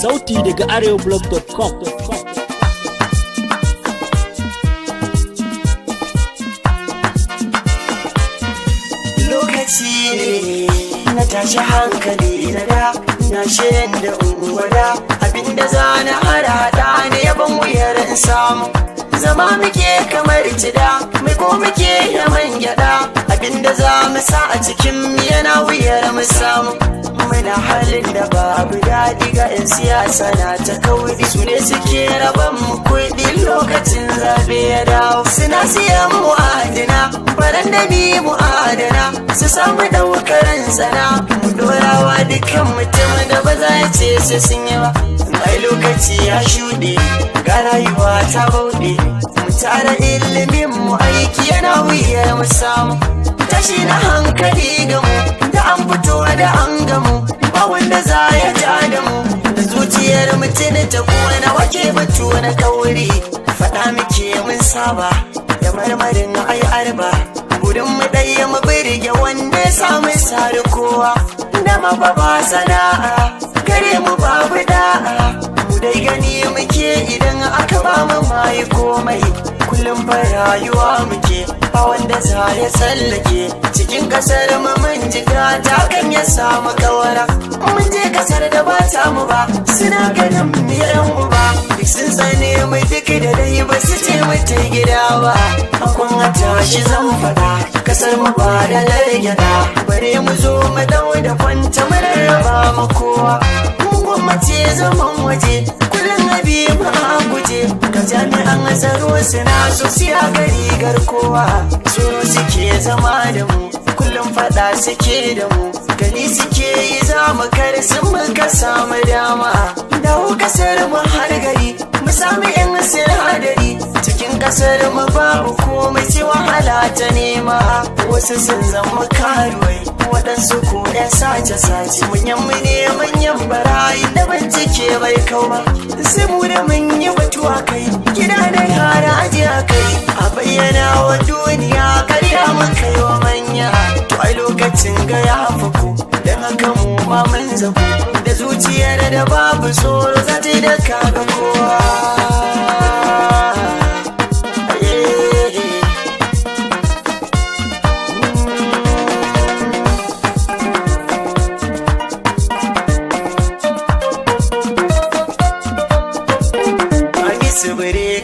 Sauti daga arewablog.com. Lokaci ne na tashi hankali na da na shirin da unguwada abinda za na hada ne yaban wuyar in samu. Zama muke kamar cida, mai ko muke yaman gyada, abinda za mu sa a cikin yana wuyar mu samu. Muna halin da babu daɗi ga 'yan siyasa na ta kauri, su ne suke raban mu kuɗi lokacin zabe ya dawo. Suna siyan mu adana, baran da mi mu adana, su samu ɗaukar tsana mu dorawa dukkan mutum da ba za ya ce su sun yi ba. Ai lokaci ya shuɗe, ga rayuwa ta bauɗe, mu tara ilimin mu aiki yana wuyar mu samu. Tashi na hankali ga mu, da an fito da an gamu, ba wanda za ya ja da mu. Da zuciyar mutum ta kona wake batu na kauri, faɗa muke mun saba da marmarin ai arba. Burin mu ɗaya mu birge wanda ya samu sari kowa, da ma ba sana'a gare mu babu da'a. Mu dai gani muke idan aka ba mu mai komai, kullum fa rayuwa muke ba wanda za ya tsallake. Cikin kasar mu mun ji gata kan ya samu kawara, mun je kasar da ba ta mu ba, suna ganin mu yan uba. Duk sun tsane mu duk da dai ba su ce mu ta gida ba. Akun a tashi zan faɗa, kasar mu ba da largyada, bare mu zo mu dau da kwanta mu rarraba ma kowa. Mu gwammace zaman waje, kullum abi mu a guje, ga jami'an tsaro suna so siya ga rigar kowa. Tsoro suke zama da mu, kullum fada suke da mu, gani suke yi za mu kar sun muka samu dama. Dawo kasar mu har gari mu sami yan sinadari, cikin kasar mu babu komai sai wahala ta nema. Wasu sun zama karuwai, waɗansu ko 'yan sace-sace, manyan mu ne manyan barayi da bincike bai kau ba. Sai mu da mun yi batuwa kai, gida da yara ajiya kai, a bayyana wa duniya karya mun kai wa manya. To ai lokacin ga ya faku, don haka mu ma mun zaku, da zuciyar da babu tsoro za ta yi da kaga kowa.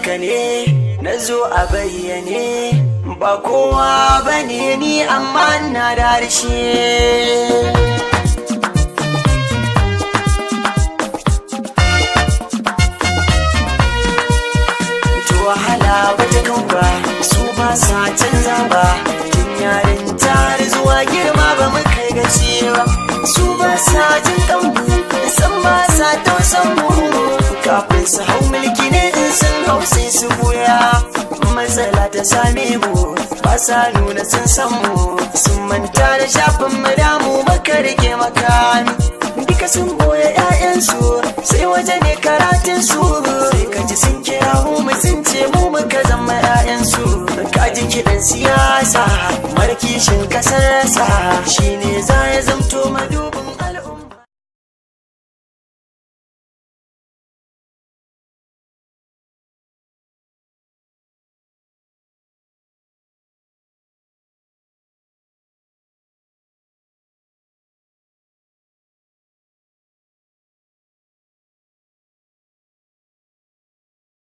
Ka ne na zo a bayyane, ba kowa ba ne ni amma na da harshe. To wahala ba ta kau ba, su ba sa canza ba, tun yarin har zuwa girma ba mu kai gaci ba. Su ba sa jin kanmu, san ba sa tausan mu, kafin su hau mulki ne in sun hau sai su buya. Matsala ta same mu, ba sa nuna sun san mu, sun manta da shafin mu damu maka rike makami. Duka sun boye 'ya'yansu sai waje ne karatunsu, sai ka ji sun kira mu sun ce mu muka zama 'ya'yansu. Ka ji kiɗan siyasa markishin kasarsa shine za